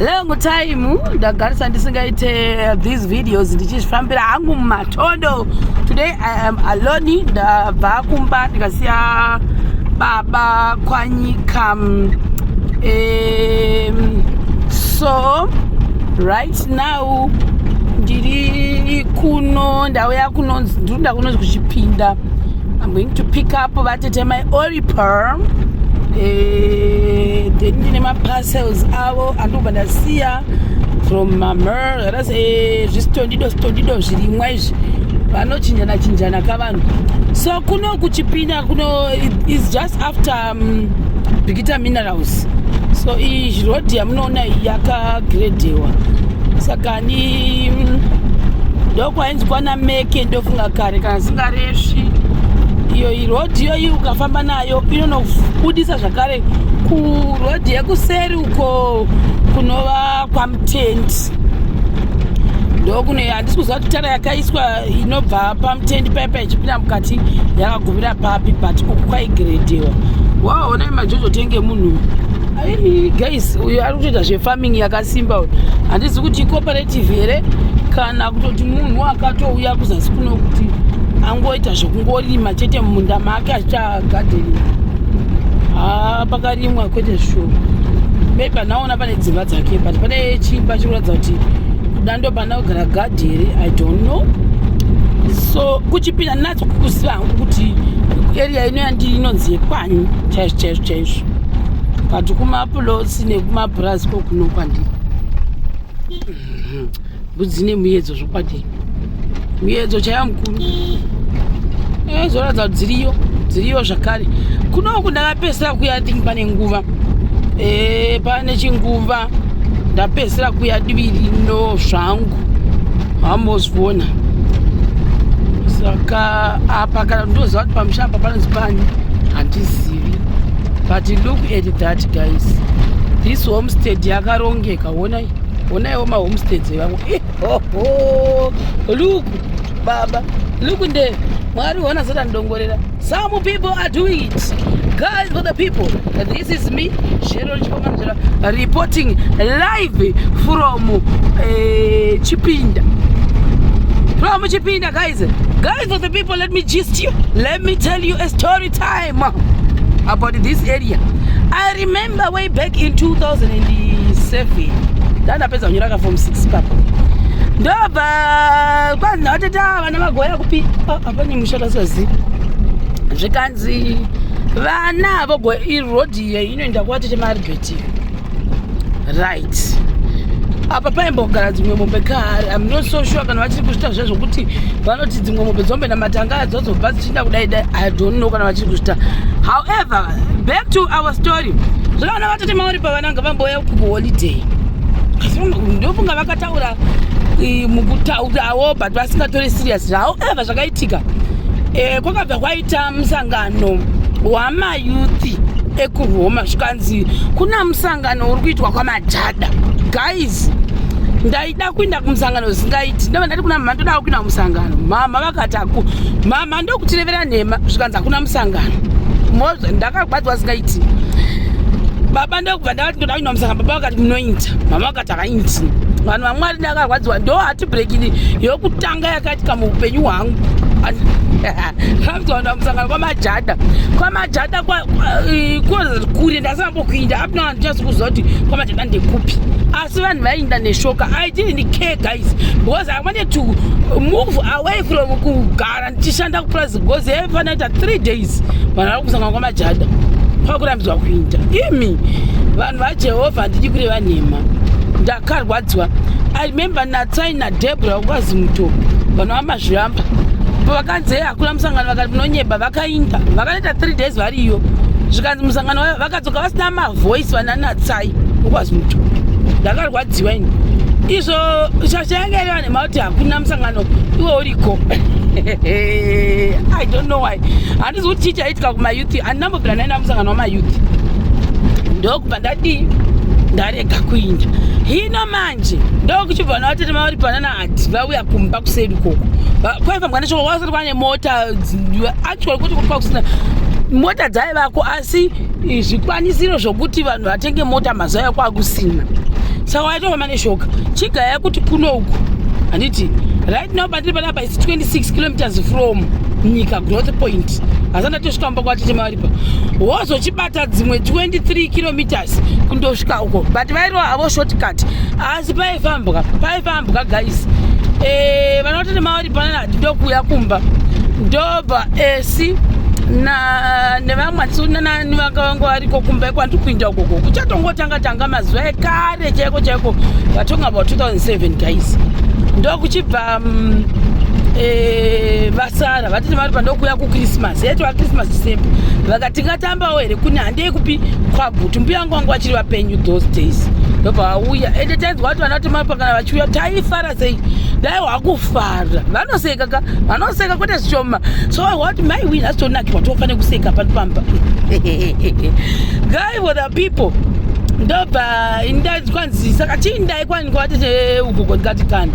Long time ndagarisa ndisingaite these videos, ndichizvifambira hangu mumatondo. Today I am alone. Ndabva kumba, ndikasiya baba kwanyika. So right now ndiri kuno, ndauya kunonzi, ndinoda kunonzi kuChipinda. I'm going to pick up vatete mai Oriper. Then ndine maparcels avo andobva ndasiya from mamer zvakasi zvistondido stondido zvirimwa izvi, vanochinjana chinjana kavanhu. So kuno kuChipinda kuno is just after Bikita Minerals. So iyi road yamunoona iyi yakagredhewa, saka ni ndokwainzi kwana Meke, ndofunga kare kana singaresvi. Iyo iroad iyoyi ukafamba nayo inonobudisa zvakare kuroad yekuseri uko kunova kwaMutendi. Ndokune, handisi kuziva kuti tara yakaiswa inobva paMutendi paipa ichipinda mukati yakagumira papi, but uku kwaigredhewa. Waonai maJojo tank munhu. Ai guys, uyu ari kutoita zvefarming yakasimba uyu. Handizi kuti cooperative here kana kutoti munhu akatouya kuzasi kuno kuti angoita zvekungorima chete mumunda make achiita gardening. Ha, pakarimwa kwete zvishoma. Maybe anaona pane dzimba dzake, but pane chimba chikuratidza kuti kuda ndo pana kugara gadhi here, I don't know. So kuChipinda ndinatso kuziva hangu kuti area ino yandiri inonzi yekwanyi chaizvo chaizvo chaizvo, but kumaplots nekumabhurazi kokuno kwandiri. Mbudzi nemuedzo, zvokwadi muedzo chaiva mukuru, zoratidza kuti dziriyo, dziriyo zvakare kunoku. Ndakapedzisira kuya think pane nguva, pane chinguva ndapedzisira kuya divi rino zvangu, hambozviona. Saka apa kana ndoziva kuti pamusha apa panonzi pani, handizivi. But look at that guys, this homestead yakarongeka. Onai, onaiwo mahomesteads evamwe. Oho, look baba, look, nde Mwari hona zotandongorera. Some people are doing it, guys, for the people. This is me, Sharon Chipomanjera, reporting live from Chipinda, from Chipinda, guys. Guys, for the people, let me gist you, let me tell you a story time about this area. I remember way back in 2007, ndandapedza kunyora ka form 6 papa, ndobva kwanzi navateta vana vagoya kupi. Apane musha tasingazivi. Zvikanzi vana vogoya iroad iyo inoenda kuvatete maAlbert, right apa paimbogara dzimwe mombe kare. I'm not so sure kana vachiri kuzvita zve zvokuti vanoti dzimwe mombe dzomboenda matanga adzozobva dzichiinda kudai dai. I don't know kana vachiri kuzvita. However, back to our story. Zvakaona vatete mauri pavananga vambouya kuholiday, ndofunga vakataura mukutaurawo, but vasingatori serious. However, zvakaitika, kwakabva kwaita musangano wamayouth ekuRoma. Zvikanzi kuna musangano uri kuitwa kwaMajada. Guys, ndaida kuinda kumusangano zvisingaiti. Ndobva ndati kuna mama, ndoda kuinda kumusangano. Mama vakati aku mama ndokutirevera nhema. Zvikanzi hakuna musangano. Ndakagwadzwa zvisingaiti. Baba ndokubva ndavati ndoda kuinda kumusangano. Baba vakati munoita, mama vakati havaiti. Vanhu vaMwari, ndakarwadziwa. Ndo heartbreak yokutanga yakaitika muupenyu hwangu. Ramzwa musangano kwaMajada, kwaMajada kure, ndasambokuinda apina. Handinyatsi kuziva kuti kwaMajada ndekupi, asi vanhu vaiinda neshoka. I didn't care, guys, because I wanted to move away from kugara ndichishanda kupurazi, because yaifana ita 3 days vanhu vari kusangana kwaMajada, kwakurambidzwa kuinda. Imi vanhu vaJehovha, handidi kureva nhema, ndakarwadziwa. I remember Natsai naDebra kwazimuto, vanhu vamazviramba, vakanzi hakuna musangano, vakati munonyeba. Vakainda, vakanoita 3 days variyo. Zvikanzi musangano, vakadzoka vasina mavoice vana Natsai wokwazimuto. Ndakarwadziwa ini. Izvo shasha yanga iri vanhema kuti hakuna musangano, iwe uriko. I don't know why. Handizi kuti chii chaitika kumayouth. Handinambobvira ndaenda musangano wamayouth. Ndokubva ndadii, ndarega kuinda. Hino manje ndokuchibva navatete mavari panana hati vauya kumba kuseri ikoko. Kwaifambwa neshoko, kwasati kwane mota actually, kuti kwakusina mota dzaivako, asi zvikwanisiro zvokuti vanhu vatenge mota mazuva ayo kwakusina. Saka waitofamba neshoka. Chigaya kuti kuno uku, handiti? Right now pandiri panapa is 26 kilometers from Nyika Growth Point. Asi ndatosvika mumba kwatete Maripa, wozochibata dzimwe 23 kilometers kundosvika uko, but vairova havo shortcut, asi paifambwa, paifambwa, guys. Vana vatete Maripa nana ndokuuya kumba, ndobva esi na nevamwe handisi vanga vanga variko kumba ikwandiri kuinda ukoko. Kuchatongotanga tanga mazuva ekare chaiko chaiko, vatalking about 2007, guys. Ndokuchibva vasara vatete Maripa ndokuuya kuChristmas yaitwa Christmas December. Vakati tingatambawo here kune handei kupi kwaGutu. Mbuya vangu vangu vachiri vapenyu those days. Ndobva vauya, ende tainzwa kuti vana vatete Maripa kana vachiuya taifara sei, dai hwakufara, vanoseka ka, vanoseka kwete zvishoma. So what my win asitonakirwa, tofanira kuseka pano pamba, guy, for the people. Ndobva kwanzi saka chiindai kwani kwatete ukoko. Ndikati kana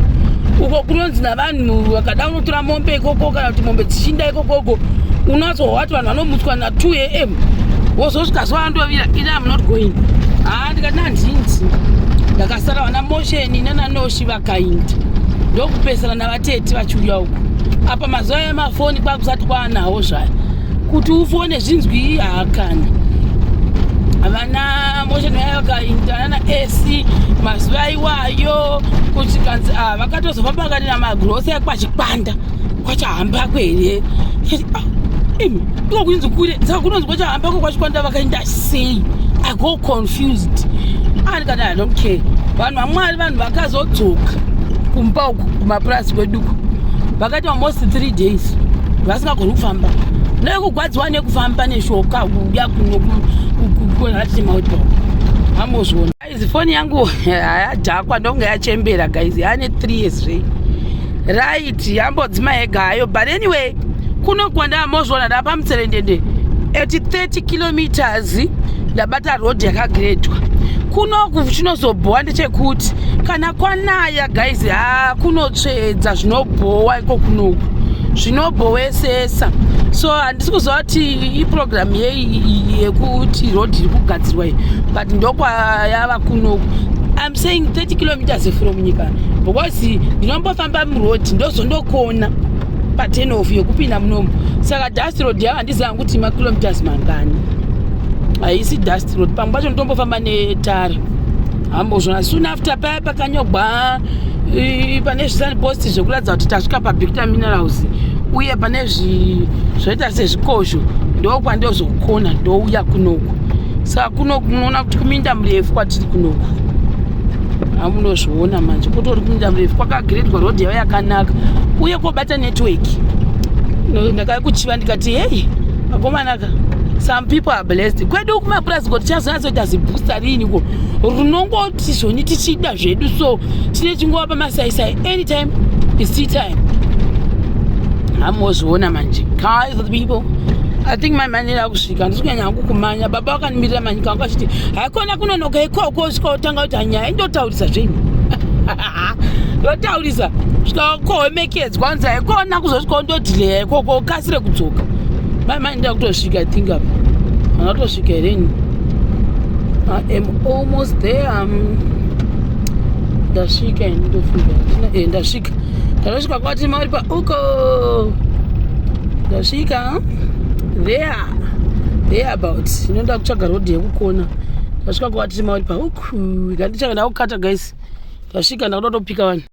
uko kunonzi navanhu vakada unotora mombe ikoko, kana kuti mombe dzichinda ikokoko, unozwa wati vanhu vanomutswa na2 am, wozosvika zuva vandovira. Ini am not going. Haa, ndikati nandinzi ndakasara vana Mosheni nananoshi vakainda, ndokupesana navatete vachiuya uko. Apa mazuva emafoni kwakusati kwaanawo zvaya kuti ufone zvinzwi haakana. Vana Mosheni vaya vakainda nana esi mazuva iwayo kusvikanzi ah, vakatozofamba vakati namagrosa ekwaChikwanda kwachahambako here. Imi iko kunzi kure, saka kunonzi kwachahambako kwaChikwanda vakaenda sei? I go confused. Andikati I don't care. Vanhu vaMwari, vanhu vakazodzoka kumba uku kumapurasi kweduku, vakaita almost 3 days vasingagoni kufamba nekugwadziwa nekufamba neshoka kuuya kuno kunatiti mautball. Amozviona izi foni yangu hayadhakwa, ndonge yachembera, guys, yaane 3 years zvei, right? Yambodzima yega hayo, but anyway, kuno kwandamozviona ndapamutserendende at 30 kilometers. Ndabata road yakagredwa kunoku. Chinozobhowa ndechekuti kana kwanaya, guys, ha, kunotsvedza, zvinobhowa iko kunoku, zvinobhowesesa. So handisi kuziva kuti iprogram yei yekuti road iri kugadzirwa iyi, but ndokwayava kunoku. I'm saying 30 kilometers from Nyika because ndinombofamba muroad, ndozondokona paturn off yekupinda munomu. Saka dust road yava, handiziva kuti makilometers mangani. Haisi dust road, pamwe pacho ndinotombofamba netara. Hambozvona soon after paya pakanyogwa pane zvisign post zvekuratidza kuti tasvika paVictor Minerals, uye pane zvoita sezvikozho, ndokwandozokona ndouya kunoku. Saka kunoku munoona kuti kuminda murefu kwatiri kunoku, hamunozviona manje, kutori kuminda murefu kwakagredwa, road yavo yakanaka uye kobata network. Ndakakuchiva ndikati hei akomanaka, some people are blessed. Kwedu kumapurazi ko tichazonyatsoita zibooster riiniko runongoti zvoni tichida zvedu? So tine chingova pamasaisai, anytime is tea time. Hamozviona manje, guys, the people. I think my manera akusvika, handisi kunyanya hangu kumanya. Baba vakandimirira manyika vangu vachiti haikona kunonoka ikoko, svika utanga kuti hanyaya indotaurisa zvenyu, ndotaurisa svika kohomekedzwa, anzi haikona kuzosvika undodhileya ikoko, ukasire kudzoka. Mai mai ndoda kutosvika. I think apa handatosvika here? I am almost there. Ndasvika ini, ndofunga ndasvika, ndatosvika kwati mari pa uko. Ndasvika there, there about. Inoda kutsvaga road yekukona. Ndasvika kwati mari pa uku, ngandichaka ndakukata, guys. Ndasvika, ndakuda kutopika vanhu.